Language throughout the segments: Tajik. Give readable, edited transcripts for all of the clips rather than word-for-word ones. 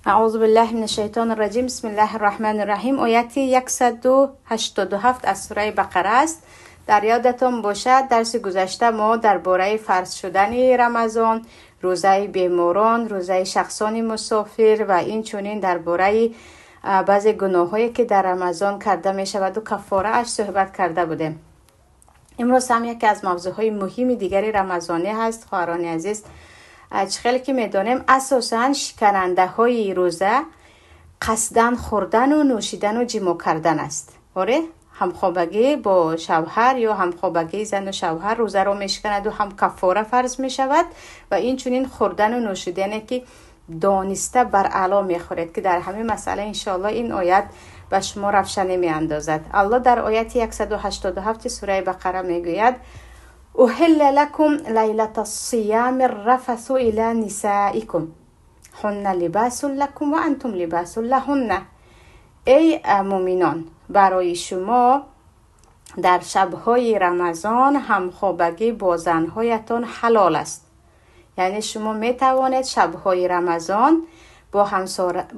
اعوذ بالله من الشیطان الرجیم، بسم الله الرحمن الرحیم. آیت 187 از سوره بقره است. در یادتان باشد درس گذشته ما درباره فرض شدن رمضان، روزه بیماران، روزه شخصان مسافر و این چنین درباره بعضی گناهایی که در رمضان کرده می شود و کفاره اش صحبت کرده بودیم. امروز هم یکی از موضوعهای مهم دیگری رمضانی هست. خواهران عزیز، خیلی که میدانیم اساساً شکننده های روزه قصدن خوردن و نوشیدن و جیمو کردن است. آره، همخوابگی با شوهر یا همخوابگی زن و شوهر روزه را میشکند و هم کفاره فرض میشود و این چنین خوردن و نوشیدن که دانسته بر علا میخورد که در همه مسئله انشاءالله این آیت به شما روشنی میاندازد. الله در آیت 187 سوره بقره میگوید: احل لكم ليلة الصيام الرفث الى نسائكم هن لباس لكم وانتم لباس لهن. ای مؤمنان، برای شما در شب‌های رمضان همخوابگی با زنهایتان حلال است. یعنی شما می توانید شب‌های رمضان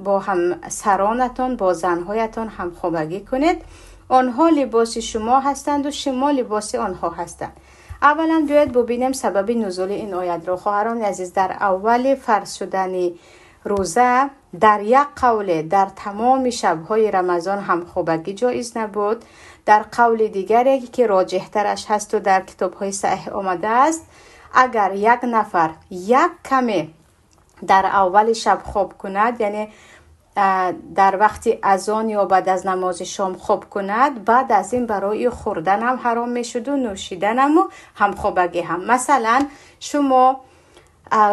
با همسرانتان، با زنهایتان همخوابگی کنید. آنها لباس شما هستند و شما لباس آنها هستند. اولا بیاید ببینیم سبب نزول این آیت را. خواهران عزیز، در اول فرض شدن روزه در یک قول در تمام شب‌های رمضان همخوابگی جایز نبود. در قول دیگری که راجح ترش هست و در کتاب‌های صحیح آمده است، اگر یک نفر یک کمی در اول شب خواب کند، یعنی در وقت اذان یا بعد از نماز شام خواب کند، بعد از این برای خوردن هم حرام میشد و نوشیدن هم و همخوابگی هم. مثلا شما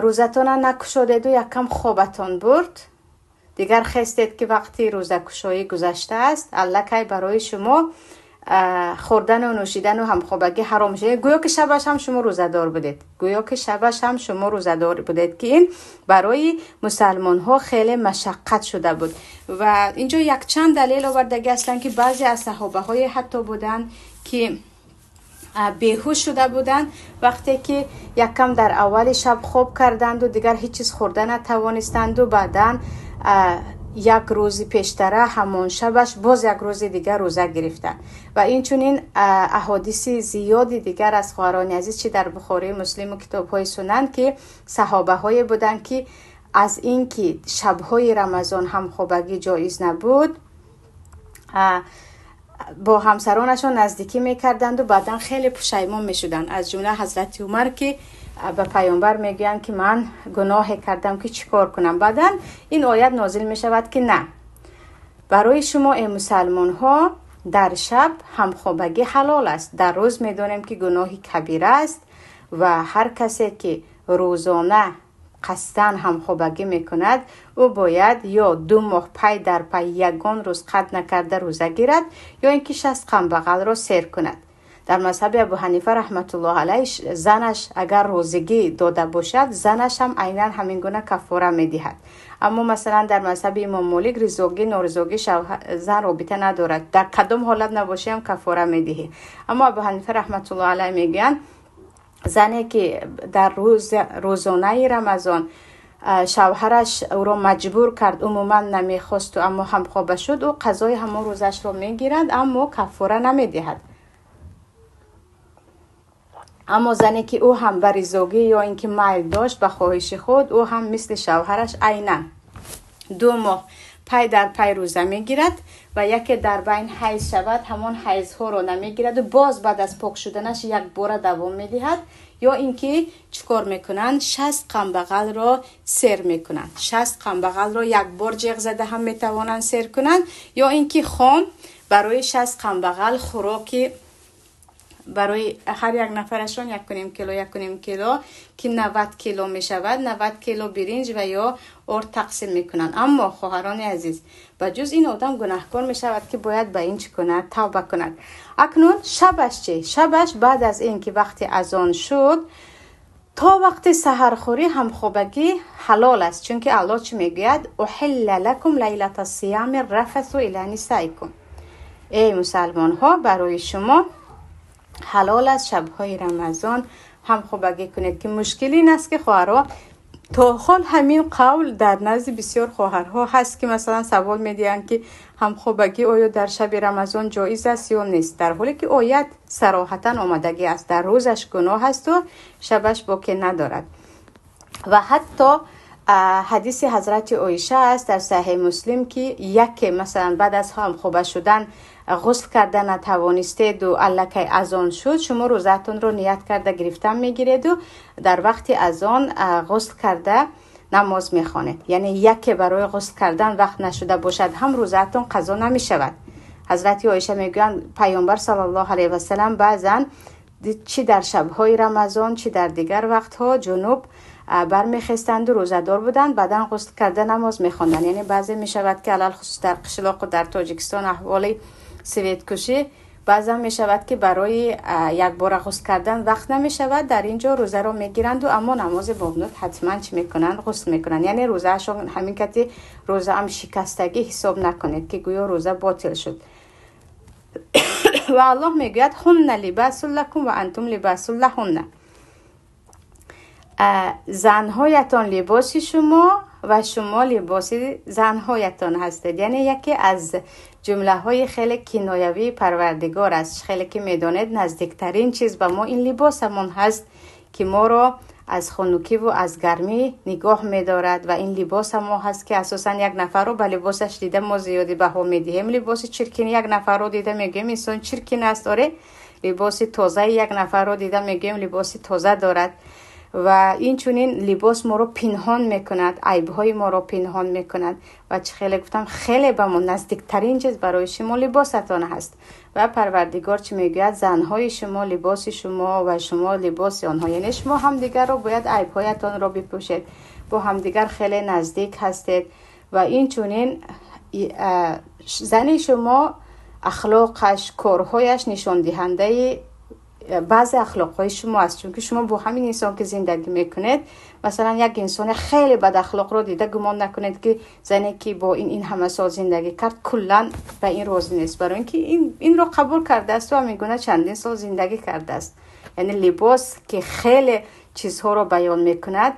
روزتان نکشودید و یکم خوابتان برد، دیگر خستید که وقتی روزه کشایی گذشته است، الکی برای شما خوردن و نوشیدن و همخوابگی حرام میشه. گویا که شبش هم شما روزه‌دار بودید، گویا که شبش هم شما روزه‌دار بودید که این برای مسلمان ها خیلی مشقت شده بود. و اینجا یک چند دلیل آوردگی هستند که بعضی از صحابه های حتی بودن که بیهوش شده بودند وقتی که یکم در اول شب خواب کردند و دیگر هیچ چیز خوردن نتوانستند و بعداً یک روز پیشتره همان شبش باز یک روز دیگر روزه گرفتن. و این چنین احادیث زیادی دیگر از خواهران عزیز چی در بخاری، مسلم و کتاب‌های سنن که صحابه های بودن که از اینکه شب‌های رمضان همخوابگی جایز نبود با همسرانشان نزدیکی میکردند و بعدا خیلی پشیمان میشدند. از جمله حضرت عمر که به پیامبر میگویند که من گناه کردم که چیکار کنم. بعدا این آیت نازل میشود که نه، برای شما ای مسلمان ها در شب همخوابگی حلال است. در روز میدانیم که گناه کبیره است و هر کسی که روزانه قصداً همخوابگی میکند او باید یا 2 ماه پی در پی یگان روز قد نکرده روزه گیرد یا اینکه 60 قنبغل را سیر کند. در مذهب ابو حنیفه رحمت الله علیه زنش اگر روزگی داده باشد زنش هم عینا همین گونه کفاره میدهد. اما مثلا در مذهب امام مالک رزوگی نارزوگی زن رابطه ندارد، در کدام حالت نباشه هم کفاره میدهی. اما ابو حنیفه رحمت الله علیه میگن زنی که در روزانه رمضان شوهرش او را مجبور کرد، عموما نمیخواست اما همخوابه شد، او قضای همون روزش را میگیرد اما کفاره نمیدهد. اما زنی که او هم بر زوگی یا اینکه میل داشت به خواهش خود، او هم مثل شوهرش عینا 2 ماه پی در پی روزه میگیرد و یکی در بین حیض شود همان حیض ها رو نمیگیرد و باز بعد از پاک شدنش یک بار دوام میدهد. یا اینکه چیکار میکنند؟ 60 قنبغل را سیر میکنند. 60 قنبغل را یک بار جیغ زده هم میتوانند سیر کنند، یا اینکه خام برای 60 قنبغل خوراکی برای هر یک نفرشان 1.5 کیلو 1.5 کیلو که 90 کیلو می شود، 90 کیلو برنج و یا آرد تقسیم میکنن. اما خواهران عزیز، و جز این آدم گناهکار می شود که باید به این چی کند؟ توبه کند. اکنون شبش چی؟ شبش بعد از اینکه وقتی اذان شد تا وقت سحرخوری همخوابگی حلال است، چون که الله چی میگوید؟ احل لکم لیلة الصیام الرفث الی نسائکم. ای مسلمان ها، برای شما حلال است شب‌های رمضان همخوابگی کنید. که مشکل این است که خواهرها То ҳол ҳамин қавл дар назди бисёр хоҳарҳо ҳаст, ки масалан савол медиҳанд, ки ҳамхобагӣ оё дар шаби Рамазон ҷоиз аст ё нест, дар ҳоле ки оят сароҳатан омадагӣ аст, дар рӯзаш гуноҳ аст ва шабаш боке надорад. Ва ҳатто ҳадиси ҳазрати Оиша аст дар Саҳеҳи Муслим, ки яке масалан баъд аз ҳамхоба шудан ғусл карда натавонистед ва аллакай азон шуд, шумо рӯзаатонро ният карда гирифтан мегиред ва дар вақти азон ғусл карда намоз мехонед. Яъне яке барои ғусл кардан вақт нашуда бошад ҳам рӯзаатон қазо намешавад. Ҳазрати Оиша мегӯянд, Паёмбар саллаллоҳу алайҳи васаллам баъзан чӣ дар шабҳои Рамазон, чӣ дар дигар вақтҳо ҷунуб бармехестанд ва рӯзадор буданд, баъдан ғусл карда намоз мехонданд. Яъне баъзе мешавад ки алалхусус дар қишлоқ ва дар Тоҷикистон аҳволи светкушӣ, баъзан мешавад ки барои якбора ғусл кардан вақт намешавад, дар ин ҷо рӯзаро мегиранд, аммо намози бомдод ҳатман чӣ мекунанд? Ғусл мекунанд. Яъне рӯзаашон ҳамин кати рӯзаам шикастагӣ ҳисоб накунед, ки гӯё рӯза ботил шуд. Ва Аллоҳ мегӯяд: ҳунна либасун лакум ва антум либасун лаҳунна. Занҳоятон либоси шумо ва шумо либоси занҳоятон ҳастед. Яъне яке аз ҷумлаҳои хеле киноявии Парвардигор аст. Хеле ки медонед, наздиктарин чиз ба мо ин либосамон ҳаст, ки моро аз хунукӣ ва аз гармӣ нигоҳ медорад, ва ин либосамо ҳаст, ки асосан як нафарро ба либосаш дида мо зиёди баҳо медиҳем. Либоси чиркини як нафарро дида мегӯем инсон чиркин аст, оре, либоси тозаи як нафарро дида мегӯем либоси тоза дорад. Ва инчунин либос моро пинҳон мекунад, айбҳои моро пинҳон мекунад. Ва чӣ хеле гуфтам, хеле ба мо наздиктарин чиз барои шумо либосатон ҳаст. Ва Парвардигор чӣ мегӯяд? Занҳои шумо либоси шумо ва шумо либоси онҳо. Яъне шумо ҳамдигарро бояд айбҳоятонро бипӯшед, бо ҳамдигар хеле наздик ҳастед. Ва инчунин зани шумо ахлоқаш, корҳояш нишондиҳандаи баъзе ахлоқҳои шумо аст, чунки шумо бо ҳамин инсон ки зиндагӣ мекунед, масалан як инсони хеле бадахлоқро дида гумон накунед, ки зане ки бо ин ҳама сол зиндагӣ кард куллан ба ин розӣ нест, барои ин ки инро қабул кардааст ва ҳамин гуна чандин сол зиндагӣ кардааст. Яъне либос ки хеле чизҳоро баён мекунад,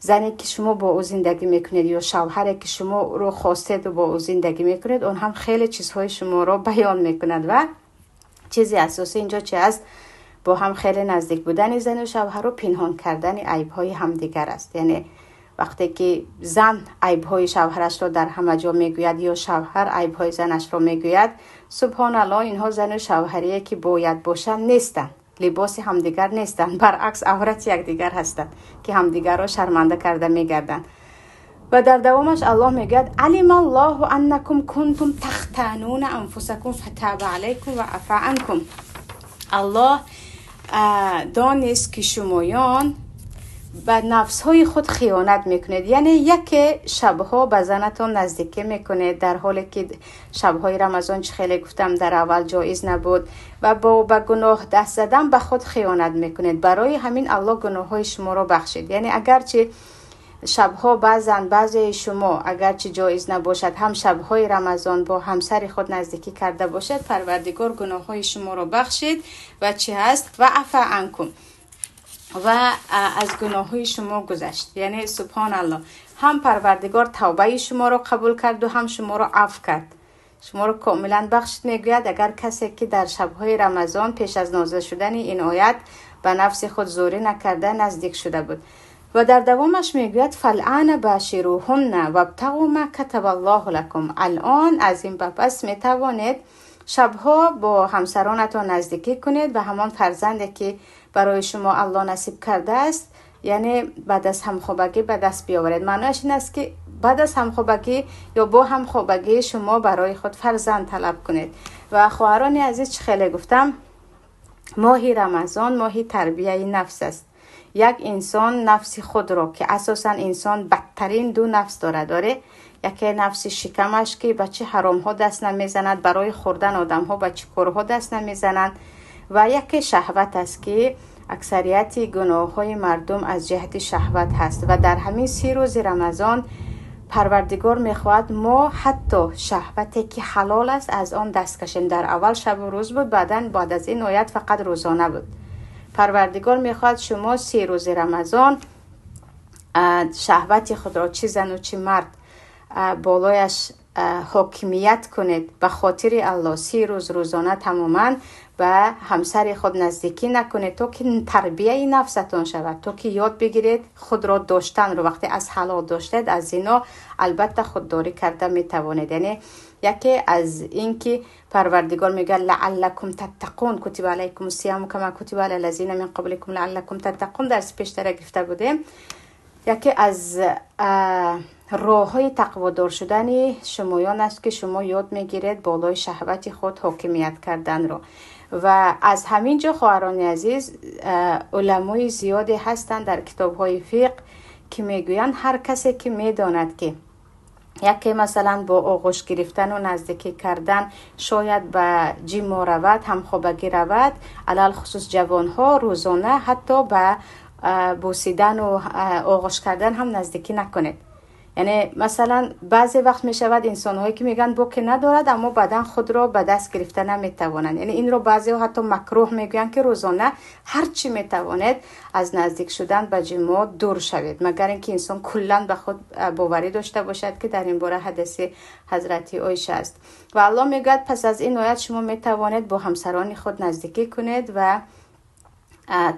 зане ки шумо бо ӯ зиндагӣ мекунед ё шавҳаре ки шуморо хостед ва бо ӯ зиндагӣ мекунед, он ҳам хеле чизҳои шуморо баён мекунад. Ва чизи асосӣ инҷо чи аст? Бо ҳам хеле наздик будани зану шавҳарро пинҳон кардани айбҳои ҳамдигар аст. Яъне вақте ки зан айбҳои шавҳарашро дар ҳама ҷо мегӯяд ё шавҳар айбҳои занашро мегӯяд, субҳоналлоҳ, инҳо зану шавҳарие ки бояд бошанд нестанд, либоси ҳамдигар нестанд, баръакс аврати якдигар ҳастанд, ки ҳамдигарро шарманда карда мегарданд. Ва дар давомаш Аллоҳ мегӯяд: алималлоҳу аннакум кунтум тахтануна анфусакум фатаба алайкум ва афа анкум. Аллоҳ донист, ки шумоён ба нафсҳои худ хиёнат мекунед. Яъне яке шабҳо ба занатон наздикӣ мекунед, дар ҳоле ки шабҳои Рамазон, чӣ хеле гуфтам, дар аввал ҷоиз набуд, ва бо ба гуноҳ даст задан ба худ хиёнат мекунед. Барои ҳамин Аллоҳ гуноҳҳои шуморо бахшид. Яъне агарчи шабҳо баъзан баъзеи шумо агарчи ҷоиз набошад ҳам шабҳои Рамазон бо ҳамсари худ наздикӣ карда бошед, Парвардигор гуноҳҳои шуморо бахшид ва чӣ ҳаст? Ва афа анкум, ва аз гуноҳҳои шумо гузашт. Яъне субҳоналлоҳ, ҳам Парвардигор тавбаи шуморо қабул кард ва ҳам шуморо афв кард, шуморо комилан бахшид. Мегӯяд, агар касе ки дар шабҳои Рамазон пеш аз нозил шудани ин оят ба нафси худ зӯрӣ накарда наздик шуда буд. Ва дар давомаш мегӯяд: фалъана башируҳунна вабтағу ма катабаллоҳу лакум. Алон аз ин ба пас метавонед шабҳо бо ҳамсаронатон наздикӣ кунед ва ҳамон фарзанде ки барои шумо Аллоҳ насиб кардааст, яъне баъд аз ҳамхобагӣ ба даст биёваред. Маънояш ин аст, ки баъд аз ҳамхобагӣ ё бо ҳамхобагӣ шумо барои худ фарзанд талаб кунед. Ва хоҳарони азиз, чӣ хеле гуфтам, моҳи Рамазон моҳи тарбияи нафс аст. Як инсон нафси худро, ки асосан инсон бадтарин ду нафс дорад, оре, яке нафси шикамаш, ки ба чӣ ҳаромҳо даст намезанад, барои хӯрдан одамҳо ба чӣ корҳо даст намезананд, ва яке шаҳват аст, ки аксарияти гуноҳҳои мардум аз ҷиҳати шаҳват ҳаст. Ва дар ҳамин 30 рӯзи Рамазон Парвардигор мехоҳад мо ҳатто шаҳвате ки ҳалол аст аз он даст кашем. Дар аввал шабу рӯз буд, баъдан баъд аз ин оят фақат рӯзона буд. Парвардигор мехоҳад шумо 30 рӯзи Рамазон шаҳвати худро, чӣ зану чӣ мард, болояш ҳокимият кунед ба хотири Аллоҳ, 30 рӯз рӯзона тамоман ба ҳамсари худ наздикӣ накунед, то ки тарбияи нафсатон шавад, то ки ёд бигиред худро доштанро. Вақте аз ҳалол доштед, аз зино албатта худдорӣ карда метавонед. Яъне яке аз ин ки Парвардигор мегӯяд лааллакум таттақун, кутиба алайкум сияму кама кутиба ала лазина мин қабликум лааллакум таттақун, дарси пештара гирифта будем. Яке аз роҳҳои тақводор шудани шумоён аст, ки шумо ёд мегиред болои шаҳвати худ ҳокимият карданро. Ва аз ҳамин ҷо, хоҳарони азиз, уламои зиёде ҳастанд дар китобҳои фиқҳ, ки мегӯянд ҳар касе ки медонад, ки яке масалан бо оғӯш гирифтану наздикӣ кардан шояд ба ҷимо равад, ҳамхобагӣ равад, алалхусус ҷавонҳо рӯзона ҳатто ба бӯсидану оғӯш кардан ҳам наздикӣ накунед. Яъне масалан баъзе вақт мешавад инсонҳое ки мегӯянд боке надорад, аммо баъдан худро ба даст гирифта наметавонанд. Яъне инро баъзеҳо ҳатто макрӯҳ мегӯянд, ки рӯзона ҳар чӣ метавонед аз наздик шудан ба ҷимо дур шавед, магар инки инсон куллан ба худ боварӣ дошта бошад, ки дар ин бора ҳадиси ҳазрати Оиша аст. Ва Аллоҳ мегӯяд пас аз ин оят шумо метавонед бо ҳамсарони худ наздикӣ кунед ва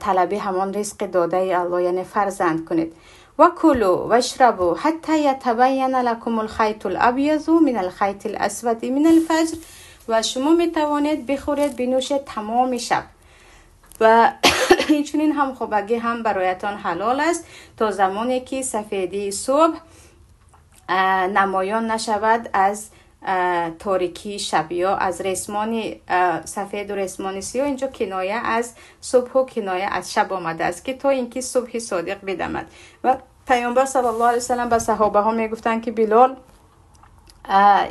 талаби ҳамон ризқи додаи Аллоҳ, яъне фарзанд кунед. وكلوا واشربوا حتى يتبين لكم الخيط الأبيض من الخيط الأسود من الفجر. و شما میتوانید بخورید بنوشید تمام شب و اینچنین هم خوابگی هم برایتان حلال است تا زمانی که سفیدی صبح نمایان نشود از تاریکی شب یا از رسمان سفید و رسمان سیاه. اینجا کنایه از صبح و کنایه از شب آمده است که تا اینکه صبح صادق بدمد. و پیامبر صلی الله علیه وسلم به صحابه ها میگفتند که بلال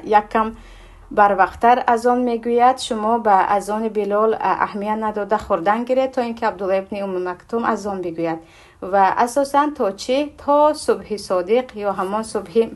یکم بروقت‌تر اذان میگوید، شما به اذان بلال اهمیت نداده خوردن گیرید تا اینکه عبدالله ابن ام مکتوم اذان بگوید. و اساسا تا چه؟ تا صبح صادق یا همان صبح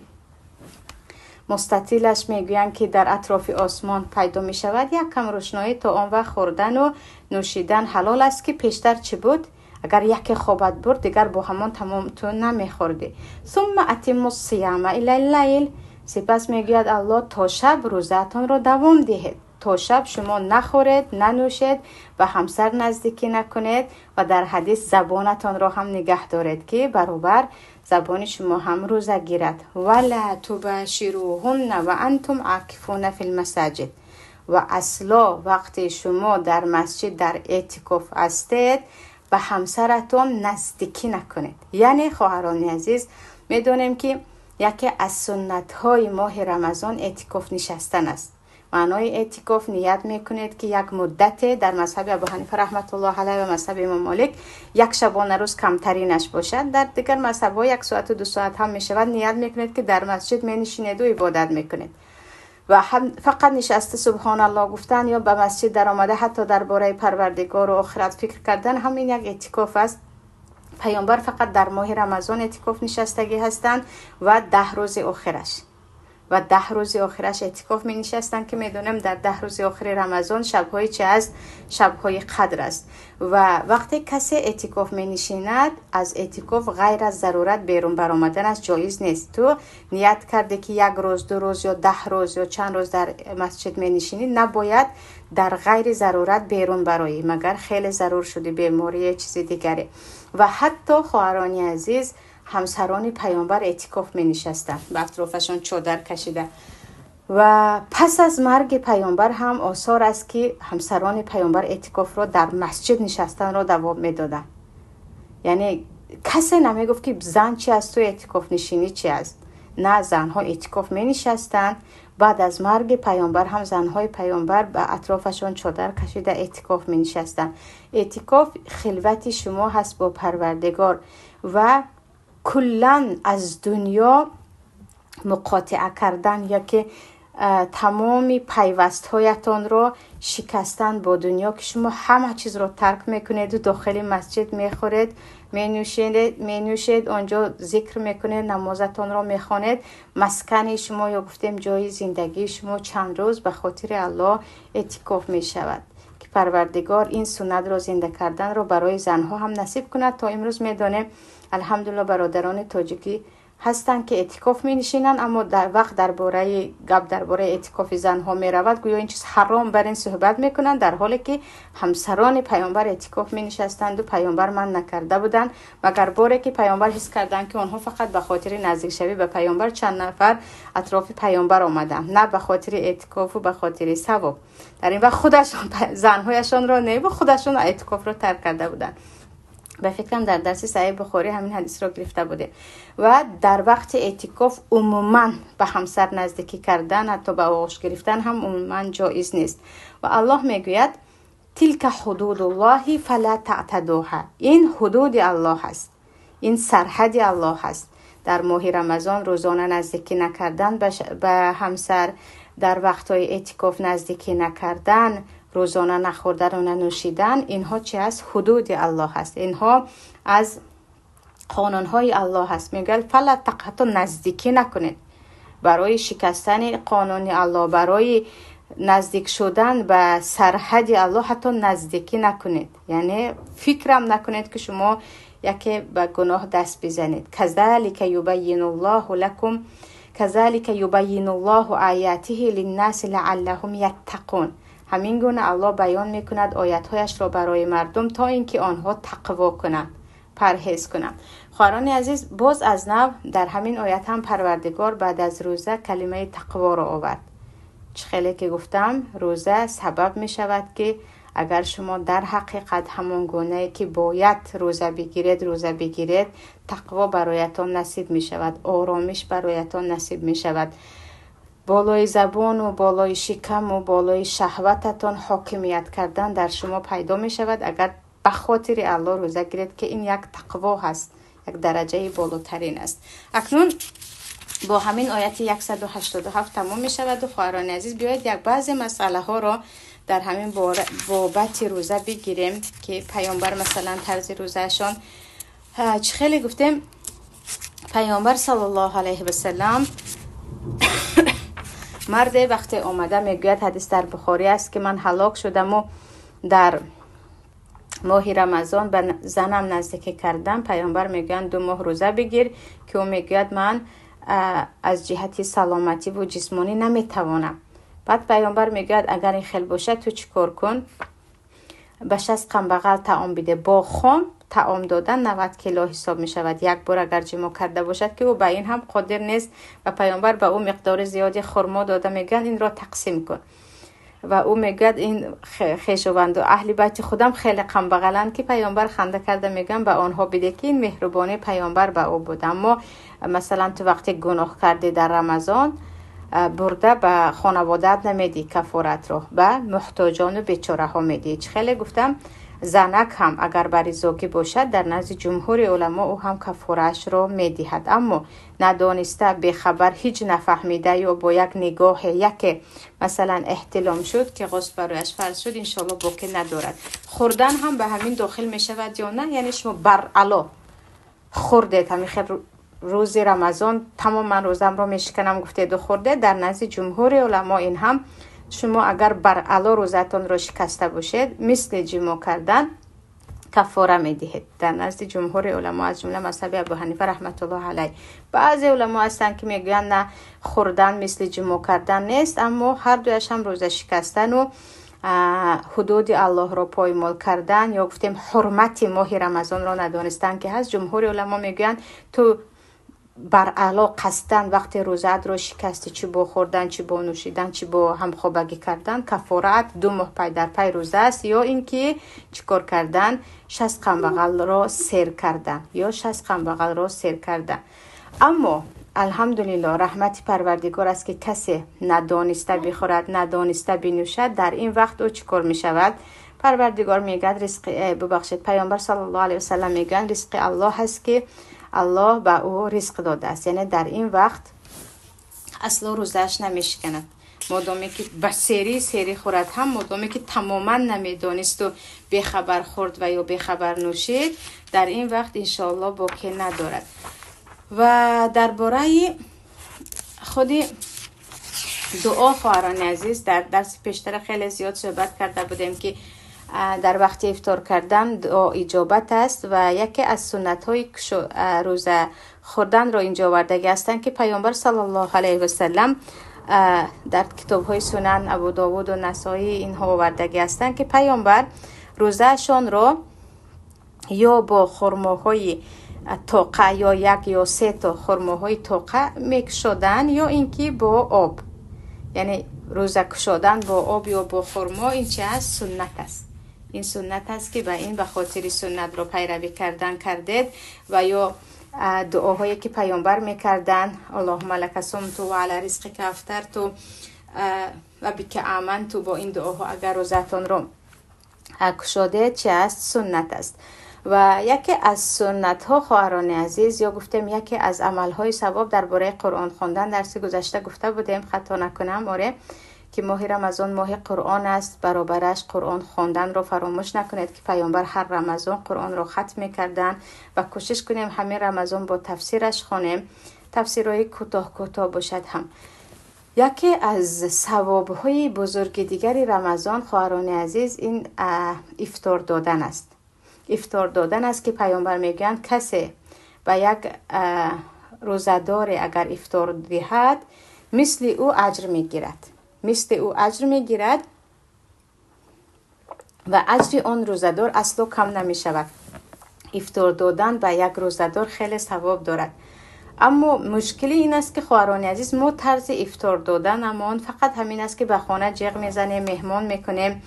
مستطیلش میگویند که در اطراف آسمان پیدا می شود، یک کم روشنایی، تا آن وقت خوردن و نوشیدن حلال است. که پیشتر چی بود؟ اگر یکی خوابت برد دیگر با همان تمام تو نمیخوردی. ثم اتموا الصیام الی اللیل. سپس میگوید الله تا شب روزه‌تان را دوام دهید، تا شب شما نخورید ننوشید و همسر نزدیکی نکنید و در حدیث زبانتان را هم نگه دارید که برابر زبان شما هم روزه گیرد. ولا تباشروهن و انتم عاکفون فی المساجد. و اصلا وقتی شما در مسجد در اعتکاف هستید به همسرتون نزدیکی نکنید. یعنی خواهران عزیز، میدونیم که یکی از سنت های ماه رمضان اعتکاف نشستن است. معنای اعتکاف نیت میکنید که یک مدت در مذهب ابو حنیفه رحمت الله علیه و مذهب امام مالک یک شبانه روز کمترینش باشد، در دیگر مذهب ها 1 ساعت و 2 ساعت هم میشود. نیت میکنید که در مسجد می نشینید و عبادت میکنید و هم فقط نشسته سبحان الله گفتن یا به مسجد در آمده حتی درباره پروردگار و آخرت فکر کردن همین یک اعتکاف است. پیامبر فقط در ماه رمضان اعتکاف نشستگی هستند و 10 روز آخرش و 10 روز آخرش اعتکاف می نشستند که می دونم در 10 روز آخر رمضان شب‌های چه است؟ شب‌های قدر است. و وقتی کسی اعتکاف می نشیند از اعتکاف غیر از ضرورت بیرون برآمدنش جایز نیست. تو نیت کرده که 1 روز 2 روز یا 10 روز یا چند روز در مسجد می نشینی، نباید در غیر ضرورت بیرون برایی، مگر خیلی ضرور شده، بیماری چیز دیگری. و حتی خواهران عزیز، همسران پیامبر اعتکاف می نشستند، به اطرافشان چادر کشیده. و پس از مرگ پیامبر هم آثار است که همسران پیامبر اعتکاف را در مسجد نشستن را دوام می دادند. یعنی کسی نمی گفت که زن چی است و اعتکاف نشینی چی است. نه، زنها اعتکاف می نشستند. بعد از مرگ پیامبر هم زنهای پیامبر به اطرافشان چادر کشیده اعتکاف می نشستند. اعتکاف خلوت شما هست با پروردگار و کلاً از دنیا مقاطعه کردن یا که تمام پیوست‌هایتان را شکستن با دنیا، که شما همه چیز را ترک میکنید و داخل مسجد میخورید، مینوشید، آنجا ذکر میکنید، نمازتان را میخوانید. مسکن شما یا گفتیم جای زندگی شما چند روز به خاطر الله اعتکاف میشود که پروردگار این سنت را زنده کردن را برای زنها هم نصیب کند. تا امروز میدانیم Алҳамдулиллоҳ, бародарони тоҷикӣ ҳастанд, ки эътикоф менишинанд, аммо дар вақт дар бораи гап дар бораи эътикофи занҳо меравад, гӯё ин чиз ҳаром бар ин суҳбат мекунанд, дар ҳоле ки ҳамсарони паёмбар эътикоф менишастанд ва паёмбар манъ накарда буданд. Магар боре ки паёмбар ҳис карданд, ки онҳо фақат ба хотири наздикшавӣ ба паёмбар чанд нафар атрофи паёмбар омаданд, на ба хотири эътикофу ба хотири савоб. Дар ин вақт худашон занҳояшонро не, худашон эътикофро тарк карда буданд. Ба фикрам, дар дарси Саҳеҳи Бухорӣ ҳамин ҳадисро гирифта будем. Ва дар вақти эътикоф умуман ба ҳамсар наздикӣ кардан, ҳатто ба оғӯш гирифтан ҳам умуман ҷоиз нест. Ва Аллоҳ мегӯяд: تلك حدود الله فلا تعتدوها. Ин ҳудуди Аллоҳ аст, ин сарҳади Аллоҳ аст. Дар моҳи Рамазон рӯзона наздикӣ накардан ба ҳамсар, дар вақтҳои эътикоф наздикӣ накардан, рӯзона нахӯрдану нанӯшидан, инҳо чи аст? Ҳудуди Аллоҳ аст, инҳо аз қонунҳои Аллоҳ аст. Мегӯяд: فلا ҳатто наздикӣ накунед. Барои шикастани қонуни Аллоҳ, барои наздик шудан ба сарҳади Аллоҳ ҳатто наздикӣ накунед, яъне фикрам накунед, ки шумо яке ба гуноҳ даст бизанед. كذلك يبين الله لكم كذلك يبين الله آياته للناس لعلهم يتقون. Ҳамин гуна Аллоҳ баён мекунад оятҳояшро барои мардум, то ин ки онҳо тақво кунанд, парҳез кунанд. Хоҳарони азиз, боз аз нав дар ҳамин оят ҳам Парвардигор баъд аз рӯза калимаи тақворо овард. Чӣ хеле ки гуфтам, рӯза сабаб мешавад, ки агар шумо дар ҳақиқат ҳамон гунае ки бояд рӯза бигиред, рӯза бигиред, тақво бароятон насиб мешавад, оромиш бароятон насиб мешавад, болои забону болои шикаму болои шаҳвататон ҳокимият кардан дар шумо пайдо мешавад, агар ба хотири Аллоҳ рӯза гиред, ки ин як тақво ҳаст, як дараҷаи болотарин аст. Акнун бо ҳамин ояти 187 тамом мешаваду, хоҳарони азиз, биёед як баъзе масъалаҳоро дар ҳамин бобати рӯза бигирем, ки паёмбар масалан тарзи рӯзаашон чӣ хеле гуфтем. Паёмбар саллаллоҳу алайҳи васалам, марде вақте омада мегӯяд, ҳадис дар Бухорӣ аст, ки ман ҳалок шудаму дар моҳи Рамазон ба занам наздикӣ кардам. Паёмбар мегӯянд: «Ду моҳ рӯза бигир», ки ӯ мегӯяд: «Ман аз ҷиҳати саломативу ҷисмонӣ наметавонам». Баъд паёмбар мегӯяд: «Агар ин хел бошад, ту чӣ кор кун? Ба 60 камбағал таом биде». Бо хом таом додан 90 кило ҳисоб мешавад. Як бор агар ҷимоъ карда бошад, ки ӯ ба ин ҳам қодир нест. Ва паёмбар ба ӯ миқдори зиёди хурмо дода мегӯянд: «Инро тақсим кун». Ва ӯ мегӯяд: «Ин хешованду аҳли байти худам хеле камбағаланд», ки паёмбар ханда карда мегӯянд: «Ба онҳо биде», ки ин меҳрубонии паёмбар ба ӯ буд. Аммо масалан ту вақте гуноҳ кардӣ дар Рамазон, бурда ба хонаводаат намедиҳӣ, кафоратро ба муҳтоҷону бечораҳо медиҳӣ. Чӣ хеле гуфтам, занак ҳам агар ба ризогӣ бошад, дар назди ҷумҳури уламо ӯ ҳам кафораашро медиҳад. Аммо надониста, бехабар, ҳеҷ нафаҳмида ё бо як нигоҳе яке масалан эҳтилом шуд, ки ғусл барояш фарз шуд, иншоалло боке надорад. Хӯрдан ҳам ба ҳамин дохил мешавад ё на? Яъне шумо баръало хӯрдед, ҳамин хел рӯзи Рамазон тамоман рӯзамро мешиканам гуфтеду хӯрдед, дар назди ҷумҳури уламо ин ҳам шумо агар баръало рӯзатонро шикаста бошед, мисли ҷимоъ кардан кафора медиҳед дар назди ҷумҳури уламо, аз ҷумла мазҳаби Абу Ҳанифа раҳматуллоҳ алайҳ. Баъзе уламо ҳастанд, ки мегӯянд: на, хӯрдан мисли ҷимоъ кардан нест, аммо ҳар дуяш ҳам рӯза шикастану ҳудуди Аллоҳро поймол кардан ё гуфтем ҳурмати моҳи Рамазонро надонистан ки ҳаст. Ҷумҳури уламо мегӯянд: ту баръало қасдан вақте рӯзаатро шикастӣ, чӣ бо хӯрдан, чӣ бо нӯшидан, чӣ бо ҳамхобагӣ кардан, кафораат 2 моҳ пай дар пай рӯза аст ё ин ки чӣ кор кардан? 60 камбағалро сер кардан ё 60 камбағалро сер кардан. Аммо алҳамдулилло, раҳмати Парвардигор аст, ки касе надониста бихӯрад, надониста бинӯшад, дар ин вақт ӯ чӣ кор мешавад? Парвардигор мегӯяд ризқи, бубахшед, паёмбар саллаллоҳу алайҳи васалам мегӯянд: ризқи Аллоҳ аст, ки Аллоҳ ба ӯ ризқ додааст. Яъне дар ин вақт асло рӯзааш намешиканад, модоме ки ба серӣ серӣ хӯрад ҳам, модоме ки тамоман намедонисту бехабар хӯрд ва ё бехабар нӯшид, дар ин вақт иншоалло боке надорад. Ва дар бораи худи дуо, хоҳарони азиз, дар дарси пештара хеле зиёд суҳбат карда будем, ки дар вақти ифтор кардан дуо иҷобат аст ва яке аз суннатҳои рӯза хӯрданро инҷо овардагӣ ҳастанд, ки Паёмбар саллаллоҳу алайҳи васаллам дар китобҳои Сунан, Абу Довуду Насоӣ инҳо овардагӣ ҳастанд, ки Паёмбар рӯзаашонро ё бо хурмоҳои тоқа ё як ё се то хурмоҳои тоқа мекушоданд, ё ин ки бо об. Яъне рӯза кушодан бо об ё бо хурмо ин чи аст? Суннат аст. Ин суннат аст, ки ба ин ба хотири суннатро пайравӣ кардан кардед ва ё дуоҳое ки Паёмбар мекарданд: Аллоҳумма лака сумту ва ала ризқика афтарту ва бика аманту. Бо ин дуоҳо агар рӯзаатонро кушодед, чи аст? Суннат аст. Ва яке аз суннатҳо, хоҳарони азиз, ё гуфтем яке аз амалҳои савоб дар бораи Қуръон хондан дарси гузашта гуфта будем, хато накунам, оре, ки моҳи Рамазон моҳи Қуръон аст, баробараш Қуръон хонданро фаромӯш накунед, ки Паёмбар ҳар Рамазон Қуръонро хатм мекарданд ва кӯшиш кунем ҳамин Рамазон бо тафсираш хонем, тафсирҳои кӯтоҳ кӯтоҳ бошад ҳам. Яке аз савобҳои бузурги дигари Рамазон, хоҳарони азиз, ин ифтор додан аст. Ифтор додан аст, ки Паёмбар мегӯянд, касе ба як рӯзадоре агар ифтор диҳад, мисли ӯ аҷр мегирад. Мисли ӯ аҷр мегирад ва аҷри он рӯзадор асло кам намешавад. Ифтор додан ба як рӯзадор хеле савоб дорад. Аммо мушкили ин аст, ки, хоҳарони азиз, мо тарзи ифтор доданамон фақат ҳамин аст, ки ба хона ҷиғ мезанем, меҳмон мекунем.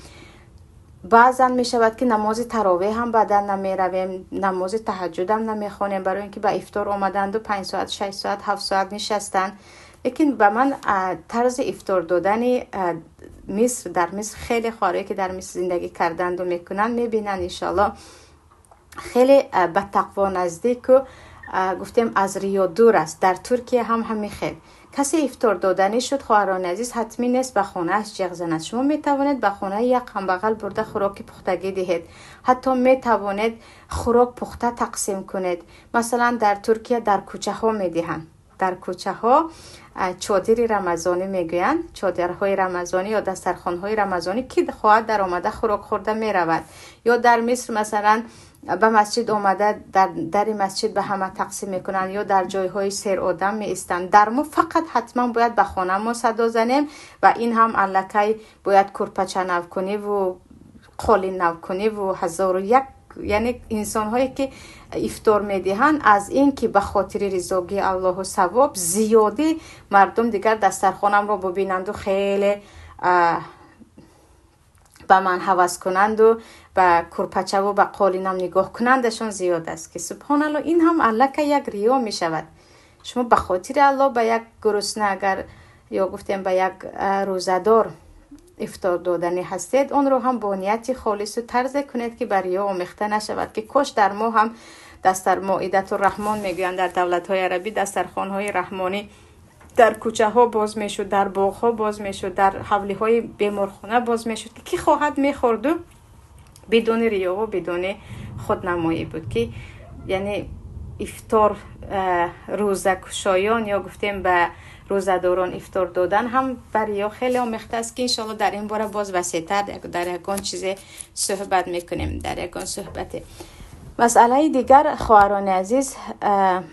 Баъзан мешавад, ки намози таровеҳ ҳам баъдан намеравем, намози таҳаҷҷудам намехонем, барои ин ки ба ифтор омаданду 5 соат, 6 соат, 7 соат нишастанд. Лекин ба ман тарзи ифтор додани Миср, дар Миср хеле хоҳарое ки дар Миср зиндагӣ карданду мекунанд, мебинанд, иншоалло, хеле ба тақво наздику, гуфтем, аз риё дур аст. Дар Туркия ҳам ҳамин хел. Касе ифтор доданӣ шуд, хоҳарони азиз, ҳатмӣ нест ба хонааш ҷиғ занад. Шумо метавонед ба хонаи як ҳамбағал бурда хӯроки пухтагӣ диҳед. Ҳатто метавонед хӯрок пухта тақсим кунед. Масалан, дар Туркия дар кӯчаҳо медиҳанд. Дар кӯчаҳо чодири рамазонӣ мегӯянд, чодирҳои рамазонӣ ё дастархонҳои рамазонӣ, ки хоҳад даромада хӯрок хӯрда меравад. Ё дар Миср, масалан, ба масҷид омада дар дари масҷид ба ҳама тақсим мекунанд ё дар ҷойҳои серодам меистанд. Дар мо фақат ҳатман бояд ба хона мо садо занем ва ин ҳам аллакай бояд курпача навкуниву қолин навкуниву ҳазору як. Яъне инсонҳое ки ифтор медиҳанд, аз ин ки ба хотири ризогии Аллоҳу савоб зиёдӣ мардум дигар дастархонамро бубинанду хеле ба ман ҳавас кунанду ба курпачаву ба қолинам нигоҳ кунандашон зиёд аст, ки субҳоналло, ин ҳам аллакай як риё мешавад. Шумо ба хотири Аллоҳ ба як гурусна агар ё гуфтем ба як рӯзадор ифтор доданӣ ҳастед, онро ҳам бо нияти холису тарзе кунед, ки ба риё омехта нашавад. Ки кош дар мо ҳам дастар моидату раҳмон мегӯянд, дар давлатҳои арабӣ дастархонҳои раҳмонӣ дар кӯчаҳо боз мешуд, дар боғҳо боз мешуд, дар ҳавлиҳои беморхона боз мешуд, ки кӣ хоҳад мехӯрду бидуни риёву бидуни худнамоӣ буд, ки яъне ифтор рӯзакушоён ё гуфтем ба рӯзадорон ифтор додан ҳам ба риё хеле омехта аст, ки иншоалло дар ин бора боз васеътар дар ягон чизе суҳбат мекунем, дар ягон суҳбате. Масъалаи дигар, хоҳарони азиз,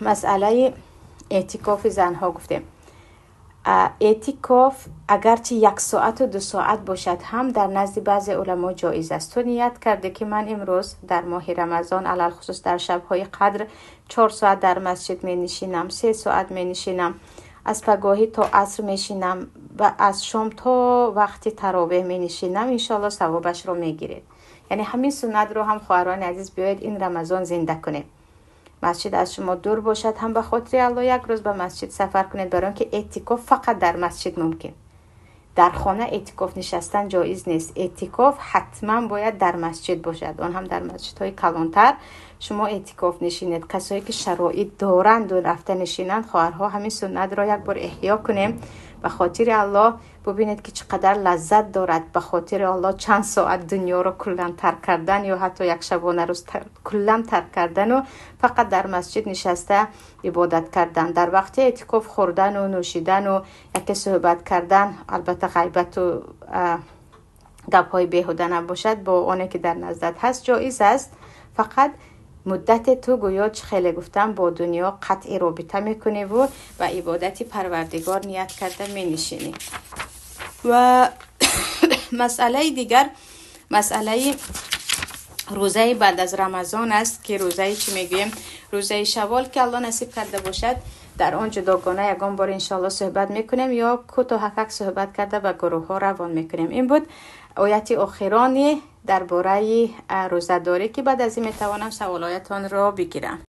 масъалаи эътикофи занҳо гуфтем. Эътикоф агарчи 1 соату 2 соат бошад ҳам дар назди баъзе уламо ҷоиз аст. Ту ният карде, ки ман имрӯз дар моҳи Рамазон, алалхусус дар шабҳои қадр, 4 соат дар масҷид менишинам, 3 соат менишинам, аз пагоҳӣ то аср мешинам ва аз шом то вақти таровеҳ менишинам, иншоалло савобашро мегиред. Яъне ҳамин суннатро ҳам, хоҳарони азиз, биёед ин Рамазон зинда кунем. Масҷид аз шумо дур бошад ҳам, ба хотири Алло як рӯз ба масҷид сафар кунед, барои он ки эътикоф фақат дар масҷид мумкин. Дар хона эътикоф нишастан ҷоиз нест. Эътикоф ҳатман бояд дар масҷид бошад, он ҳам дар масҷидҳои калонтар шумо эътикоф нишинед. Касое ки шароит доранду рафта нишинанд, хоҳарҳо, ҳамин суннатро як бор эҳё кунем ба хотири Аллоҳ. Бубинед, ки чӣ қадар лаззат дорад ба хотири Аллоҳ чанд соат дунёро куллан тарк кардан ё ҳатто як шабона рӯз куллан тарк кардану фақат дар масҷид нишаста ибодат кардан. Дар вақти эътикоф хӯрдану нӯшидану яке суҳбат кардан, албатта ғайбату гапҳои беҳуда набошад, бо оне ки дар наздат ҳаст ҷоиз аст. Фақат муддате ту гӯё чӣ хеле гуфтам бо дунё қатъи робита мекуниву ба ибодати Парвардигор ният карда менишинӣ. Ва масъалаи дигар, масъалаи рӯзаи баъд аз Рамазон аст, ки рӯзаи чӣ мегӯем, рӯзаи Шавол, ки Алло насиб карда бошад, дар он ҷудогона ягон бор иншоалло суҳбат мекунем ё кӯтоҳакак суҳбат карда ба гурӯҳҳо равон мекунем. Ин буд ояти охирони дар бораи рӯзадорӣ, ки баъд аз ин метавонам саволҳоятонро бигирам.